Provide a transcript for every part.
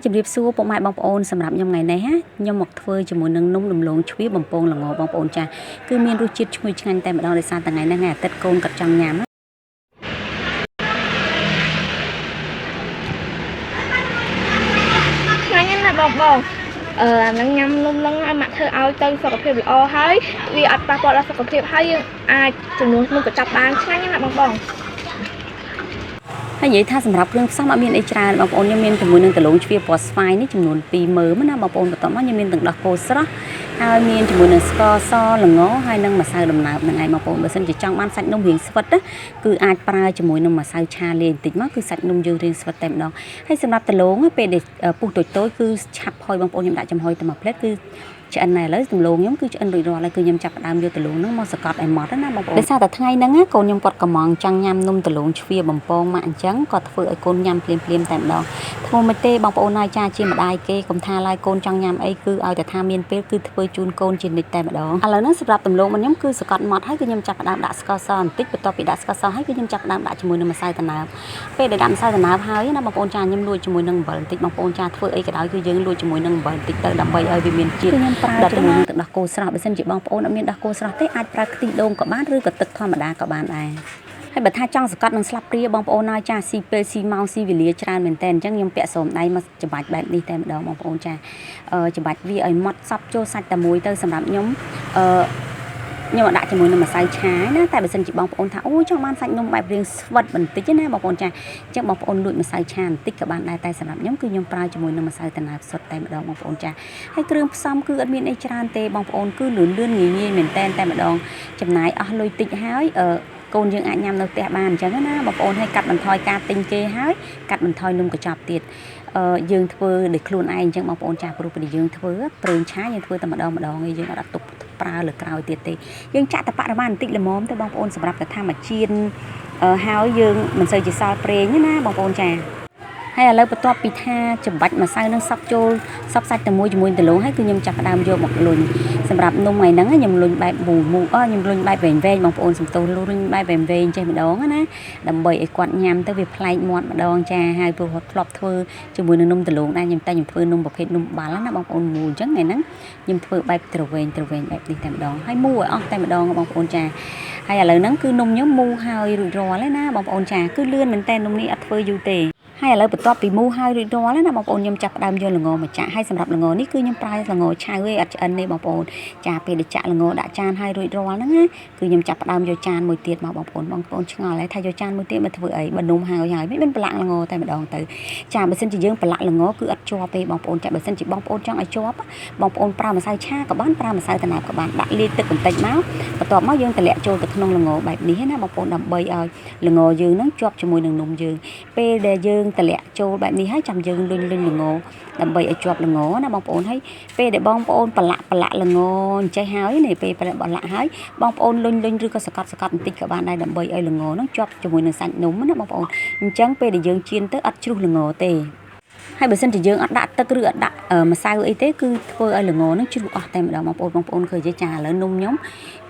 ជំរាបសួរពុកម៉ែបងប្អូនសម្រាប់ខ្ញុំថ្ងៃនេះខ្ញុំមកធ្វើជាមួយនឹងនំដំឡូងជ្វាបំពងល្ងបងប្អូនចាគឺមានរសជាតិឈ្ងុយឆ្ងាញ់តែម្ដងដោយសារថ្ងៃនេះថ្ងៃអាទិត្យកូនគាត់ចង់ញ៉ាំ ឆ្ងាញ់ណាស់បងបងអាហ្នឹងញ៉ាំនំហ្នឹងឲ្យម៉ាក់ធ្វើឲ្យទៅសុខភាពល្អហើយវាអត់ប៉ះពាល់ដល់សុខភាពហើយយើងអាចចំនួននំកញ្ចប់បានឆ្ងាញ់ណាស់បងបង ហើយនិយាយថាសម្រាប់គ្រឿងផ្សំអត់មានអីច្រើនបងប្អូនខ្ញុំមានជាមួយនឹងដំឡូងជ្វាពណ៌ស្វាយនេះចំនួន20000ណាបងប្អូនបន្ទាប់មកខ្ញុំមានទឹកដោះគោស្រស់ហើយមានជាមួយនឹងស្ករសល្ងហើយនិងម្សៅដំណើបហ្នឹងឯងបងប្អូនបើសិនជាចង់បានសាច់នំរៀងស្វិតណាគឺអាចប្រើជាមួយនឹងម្សៅឆាលាយបន្តិចមកគឺសាច់នំយើងរៀងស្វិតតែម្ដងហើយសម្រាប់ដំឡូងពេលដែលពុះតូចៗគឺឆាប់ផុយបងប្អូនខ្ញុំដាក់ចំហុយតែមួយផ្លែតគឺឆ្អិនហើយឥឡូវដំឡូងខ្ញុំគឺឆ្អិនរួចរាល់ហើយគឺខ្ញុំចាប់ផ្ដើមយកដំឡូងហ្នឹងមកសកត់ឲ្យម៉ត់ណាបងប្អូនដោយសារតែថ្ងៃហ្នឹងកូនខ្ញុំគាត់កំងចង់ញ៉ាំនំដំឡូងជ្វាបំពងម៉ាក់អញ្ចឹងគាត់ធ្វើឲ្យកូនញ៉ាំភ្លាមភ្លាមតែម្ដងធ្វើមិនទេបងប្អូនហើយចាជាម្ដាយគេកុំថាឡើយកូនចង់ញ៉ាំអីគឺឲ្យតែថាមានពេលគឺធ្វើជូនកូនជានិច្ចតែម្ដងឥឡូវហ្នឹងសម្រាប់ដំឡូងរបស់ខ្ញុំគឺសកត់ម៉ត់ហើយគឺខ្ញុំចាប់ផ្ដើមដាក់ស្ករសបន្តិចបន្ទាប់ពីដាក់ស្ករសហើយគឺខ្ញុំចាប់ផ្ដើមដាក់ជាមួយនឹងម្សៅដំណើបពេលដែលដាក់ម្សៅដំណើបហើយណាបងប្អូនចាខ្ញុំលួចជាមួយនឹងអំបិលបន្តិចបងប្អូនចាធ្វើអីក៏ដោយគឺយើងលួចជាមួយនឹងអំបិលបន្តិចទៅដើម្បីឲ្យវាមានជាតិខ្ញុំប្រើជាមួយនឹងទឹកដោះគោស្រស់បើសិនជាបងប្អូនអត់មានដោះគោស្រស់ទេអាចប្រើខ្ទិះដូងក៏បានឬក៏ទឹកធម្មតាក៏បានដែរហើយបើថាចង់សកត់នឹងស្លាបព្រាបងប្អូនហើយចាស៊ីពេលស៊ីម៉ោងស៊ីវេលាច្រើនមែនតើអញ្ចឹងខ្ញុំពាក់ស្រោមដៃមកច្បាច់បែបនេះតែម្ដងបងប្អូនចាច្បាច់វាឲ្យម៉ត់សប់ចូលសាច់តែមួយទៅសម្រាប់ខ្ញុំខ្ញុំអត់ដាក់ជាមួយនឹងម្សៅឆាណាតែបើសិនជាបងប្អូនថាអូចង់បានសាច់នំបែបរាងស្វិតបន្តិចណាបងប្អូនចាអញ្ចឹងបងប្អូនលួចម្សៅឆាបន្តិចក៏បានដែរតែសម្រាប់ខ្ញុំគឺខ្ញុំប្រើជាមួយនឹងម្សៅដំណើបសុទ្ធតែម្ដងបងប្អូនចាហើយគ្រឿងផ្សំគឺអត់មានអីច្រើនទេបងប្អូនគឺលឿនលឿនងាយងាយមែនតែនតែម្ដងចំណាយអស់លុយតិចហើយកូនយើងអាចញ៉ាំនៅផ្ទះបានអញ្ចឹងណាបងប្អូនឲ្យកាត់បន្ថយការទិញគេហើយកាត់បន្ថយនំកញ្ចប់ទៀតយើងធ្វើដោយខ្លួនឯងអញ្ចឹងបងប្អូនចាព្រោះពេលយើងធ្វើប្រេងឆាយើងធ្វើតែម្ដងម្ដងឯងយើងអត់ទុកប្រើលើក្រោយទៀតទេយើងចាក់តែបរិមាណបន្តិចល្មមទៅបងប្អូនសម្រាប់តែថាមកចៀនហើយយើងមិនសូវជាសល់ប្រេងណាបងប្អូនចាហើយឥឡូវបន្ទាប់ពីថាច្បាច់ម្សៅនឹងសប់ចូលសប់សាច់តែមួយជាមួយដំឡូងហើយគឺខ្ញុំចាប់ផ្ដើមយកមកលុញសម្រាប់នំថ្ងៃហ្នឹងខ្ញុំលុញបែបមូមូខ្ញុំលុញបែបវែងវែងបងប្អូនសំទោសលុញបែបវែងវែងចេះម្ដងណាដើម្បីឲ្យគាត់ញ៉ាំទៅវាប្លែកមាត់ម្ដងចាហើយព្រោះគាត់ធ្លាប់ធ្វើជាមួយនឹងនំដំឡូងដែរខ្ញុំតែខ្ញុំធ្វើនំប្រភេទនំបាល់ណាបងប្អូនមូអញ្ចឹងថ្ងៃហ្នឹងខ្ញុំធ្វើបែបត្រវែងត្រវែងបែបនេះតែម្ដងហើយមូឲ្យអស់តែម្ដងបងប្អូនចាហើយឥឡូវហ្នឹងគឺនំខ្ញុំមូហើយរួចរាល់ហើយណាបងប្អូនចាគឺលឿនមែនតើនំនេះអត់ធ្វើយូរទេហើយឥឡូវបន្ទាប់ពីមូហើយរួចរាល់ហើយណាបងប្អូនខ្ញុំចាប់ផ្ដើមយកល្ងមកចាក់ហើយសម្រាប់ល្ងនេះគឺខ្ញុំប្រើល្ងឆៅឯងអត់ឆ្អិនទេបងប្អូនចាពេលដែលចាក់ល្ងដាក់ចានហើយរួចរាល់ហ្នឹងណាគឺខ្ញុំចាប់ផ្ដើមយកចានមួយទៀតមកបងប្អូនបងប្អូនឆ្ងល់ហើយថាយកចានមួយទៀតមកធ្វើអីបើនំហើយហើយមិនមានប្រឡាក់ល្ងតែម្ដងទៅចាបើសិនជាយើងប្រឡាក់ល្ងគឺអត់ជាប់ទេបងប្អូនចាបើសិនជាបងប្អូនចង់ឲ្យជាប់បងប្អូនប្រើម្សៅឆាក៏បានប្រើម្សៅដំណើបក៏បានដាក់លាយទឹកបន្តិចមកបន្ទាប់មកយើងតម្លាក់ចូលទៅក្នុងល្ងបែបនេះណាបងប្អូនដើម្បីឲ្យល្ងយើងហ្នឹងជាប់ជាមួយនឹងនំយើងពេលដែលយើងតម្លាក់ចូលបែបនេះហើយចាំយើងលុញលុញល្ងដើម្បីឲ្យជាប់ល្ងណាបងប្អូនហើយពេលដែលបងប្អូនប្រឡាក់ប្រឡាក់ល្ងអញ្ចេះហើយនេះពេលប្រឡាក់ហើយបងប្អូនលុញលុញឬក៏សកត់សកត់បន្តិចក៏បានដែរដើម្បីឲ្យល្ងហ្នឹងជាប់ជាមួយនឹងសាច់នំណាបងប្អូនអញ្ចឹងពេលដែលយើងចៀនទៅអត់ជ្រុះល្ងទេហើយបើសិនជាយើងអត់ដាក់ទឹកឬអត់ដាក់ម្សៅអីទេគឺធ្វើឲ្យល្ងនឹងជ្រុះអស់តែម្ដងបងប្អូនបងប្អូនឃើញទេចាឥឡូវនំខ្ញុំ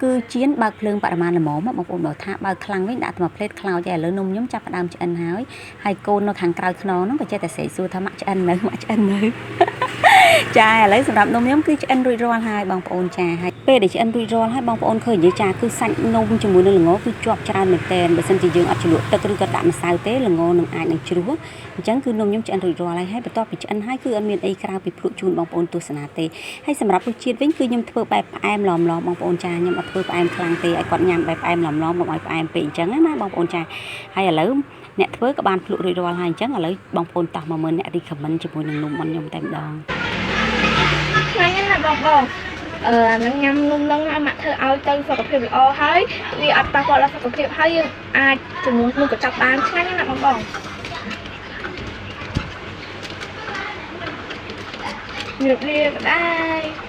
គឺចៀនបើកភ្លើងបរិមាណល្មមបងប្អូនបើថាបើកខ្លាំងវិញដាក់តែមួយផ្លេតខ្លោចហើយឥឡូវនំខ្ញុំចាប់ផ្ដើមឆ្អិនហើយហើយកូននៅខាងក្រៅខ្នងហ្នឹងក៏ចេះតែស្រែកសួរថាម៉ាក់ឆ្អិននៅម៉ាក់ឆ្អិននៅចាឥឡូវសម្រាប់នំខ្ញុំគឺឆ្អិនរួចរាល់ហើយបងប្អូនចាហើយពេលដែលឆ្អិនរួចរាល់ហើយបងប្អូនឃើញនិយាយចាគឺសាច់នំជាមួយនឹងល្ងគឺជាប់ច្រើនមែនទែនបើសិនជាយើងអត់ជ្រលក់ទឹកឬក៏ដាក់ម្សៅទេល្ងនឹងអាចនឹងជ្រុះអញ្ចឹងគឺនំខ្ញុំឆ្អិនរួចរាល់ហើយហើយបន្ទាប់ពីឆ្អិនហើយគឺអត់មានអីក្រៅពីភ្លក់ជូនបងប្អូនទស្សនាទេហើយសម្រាប់រសជាតិវិញគឺខ្ញុំធ្វើបែបផ្អែមឡមៗបងប្អូនចាខ្ញុំអត់ធ្វើផ្អែមខ្លាំងទេឲ្យគាត់ញ៉ាំបែបផ្អែមឡមៗកុំឲ្យផ្អែមពេកអញ្ចឹងណាបងប្អូនចាហើយឥឡូវអ្នកធ្វើក៏បានភ្លក់រួចរាល់ហើយអញ្ចឹងឥឡូវបងប្អូនតោះមកមើលអ្នក recommend ជាមួយនឹងនំរបស់ខ្ញុំតែម្ដង ឆ្ងាញ់ណាស់បងបងអាហ្នឹងញ៉ាំនំហ្នឹងឲ្យម៉ាក់ធ្វើឲ្យទៅសុខភាពល្អហើយវាអត់ប៉ះពាល់ដល់សុខភាពហើយយើងអាចចំនួននំកញ្ចប់បានឆ្ងាញ់ណាស់បងបងជំរាបលាក៏ដែរ